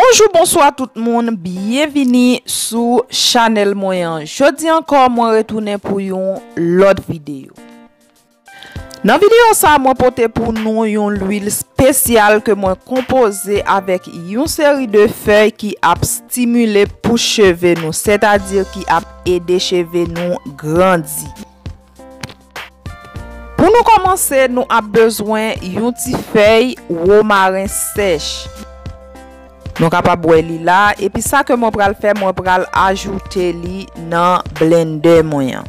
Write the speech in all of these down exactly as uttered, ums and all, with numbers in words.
Bonjou, bonswa tout moun, byenvini sou chanèl mwen an. Jodi ankò, mwen retounen pou yon lòt videyo. Nan videyo sa, mwen pote pou nou yon lwil espesyal ke mwen konpoze avèk yon seri de fèy ki ap stimile pous cheve nou, sètadi ki ap ede cheve nou grandi. Pou nou kòmanse, nou ap bezwen yon ti fèy womaren sèch. Nou kapab wè li la, epi sa ke mwen pral fè, mwen pral ajoute li nan blendè mwen an.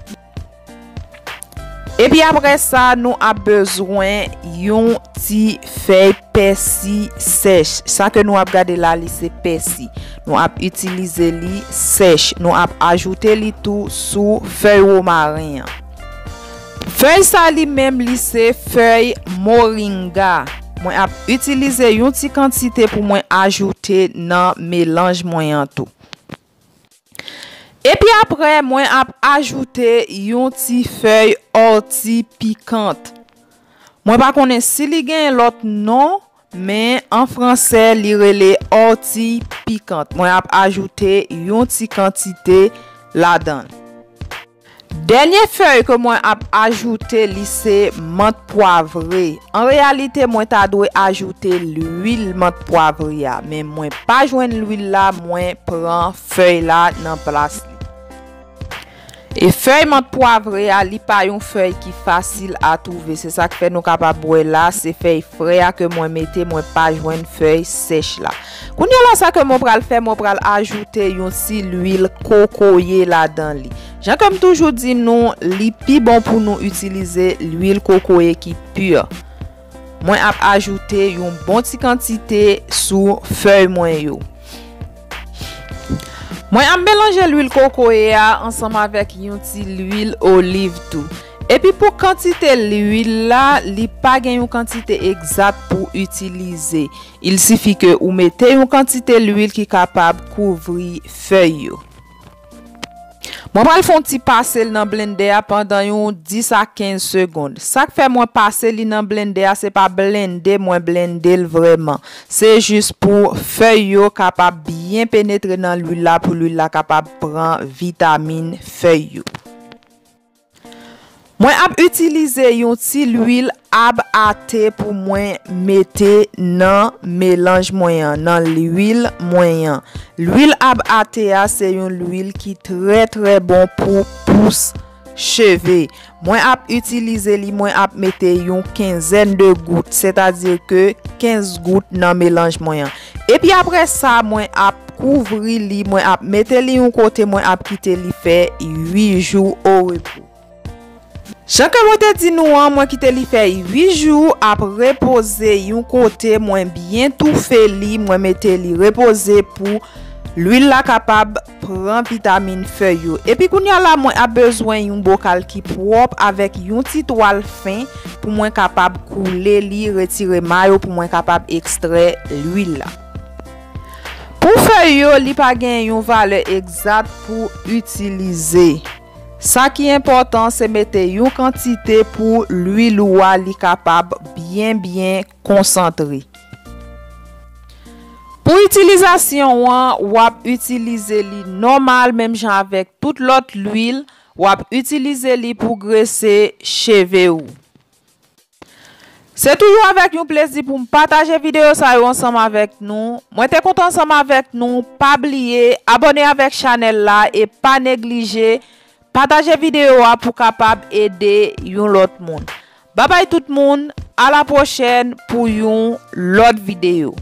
Epi apre sa, nou ap bezwen yon ti fèy pèsi sèch. Sa ke nou ap gade la, li se pèsi. Nou ap itilize li sèch. Nou ap ajoute li tou sou fèy womaren an. Fèy sa li menm, li se fèy moringa. Mwen ap itilize yon ti kantite pou mwen ajoute nan melanj mwen an tou. Epi apre, mwen ap ajoute yon ti fèy òti pikant. Mwen pa konnen si li gen lòt non, men an franse, li rele òti pikant. Mwen ap ajoute yon ti kantite ladan l. Dènye fèy ke mwen ap ajoute, li se mant pwavre. An reyalite, mwen ta dwe ajoute lwil mant pwavre a, men mwen pa jwenn lwil la, mwen pran fèy la nan plas li. E fèy mant pwavre a, li pa yon fèy ki fasil a twouve. Se sa k fè nou kapab wè la, se fèy frè a ke mwen mete, mwen pa jwenn fèy sèch la. Kounye a la, sa ke mwen pral fè, mwen pral ajoute yon ti lwil kokoye ladan li. Jan ke m toujou di nou, li pi bon pou nou itilize lwil kokoye ki pi. Mwen ap ajoute yon bon ti kantite sou fèy mwen yo. Mwen ap melanje lwil kokoye a ansanm avèk yon ti lwil oliv tou. Epi pou kantite lwil la, li pa gen yon kantite egzat pou itilize. Il sifi ke ou mete yon kantite lwil ki kapab kouvri fèy yo. Mwen pral fè yon ti pase l nan blendè a pandan yon dis a kenz segonn. Sa k fè mwen pase li nan blendè a, se pa blende mwen blende l vrèman. Se jis pou fèy yo kapab byen penetre nan lwil la, pou lwil la kapab pran vitamin fèy yo. Mwen ap itilize yon ti lwil ab ate pou mwen mete nan melanj mwen an, nan lwil mwen an. Lwil ab ate a se yon lwil ki trè, trè bon pou pous cheve. Mwen ap itilize li, mwen ap mete yon kenzèn de gout, sètadi ke kenz gout nan melanj mwen an. Epi apre sa, mwen ap kouvri li, mwen ap mete li yon kote, mwen ap kite li fè uit jou o repo. Jan ke mwen te di nou an, mwen kite li fè uit jou ap repoze yon kote, mwen byen toufe li, mwen mete li repoze pou lwil la kapab pran vitamin fèy yo. Epi kounye a la, mwen ap bezwen yon bokal ki pwòp avèk yon ti twal fen pou mwen kapab koule li, retire may yo, pou mwen kapab ekstrè lwil la. Pou fèy yo, li pa gen yon valè egzat pou itilize. Sa ki enpòtan, se mete yon kantite pou lwil ou a li kapab byen, byen konsantre. Pou itilizasyon an, w ap itilize li nòmal, menm jan avèk tout lòt lwil, w ap itilize li pou grese cheve ou. Se toujou avèk yon plezi pou m pataje videyo sa yo ansanm avèk nou. Mwen te kontan ansanm avèk nou. Pa bliye abòne avèk chanèl la e pa neglije pataje videyo a pou kapab ede yon lòt moun. Babay tout moun, a la pwochèn pou yon lòt videyo.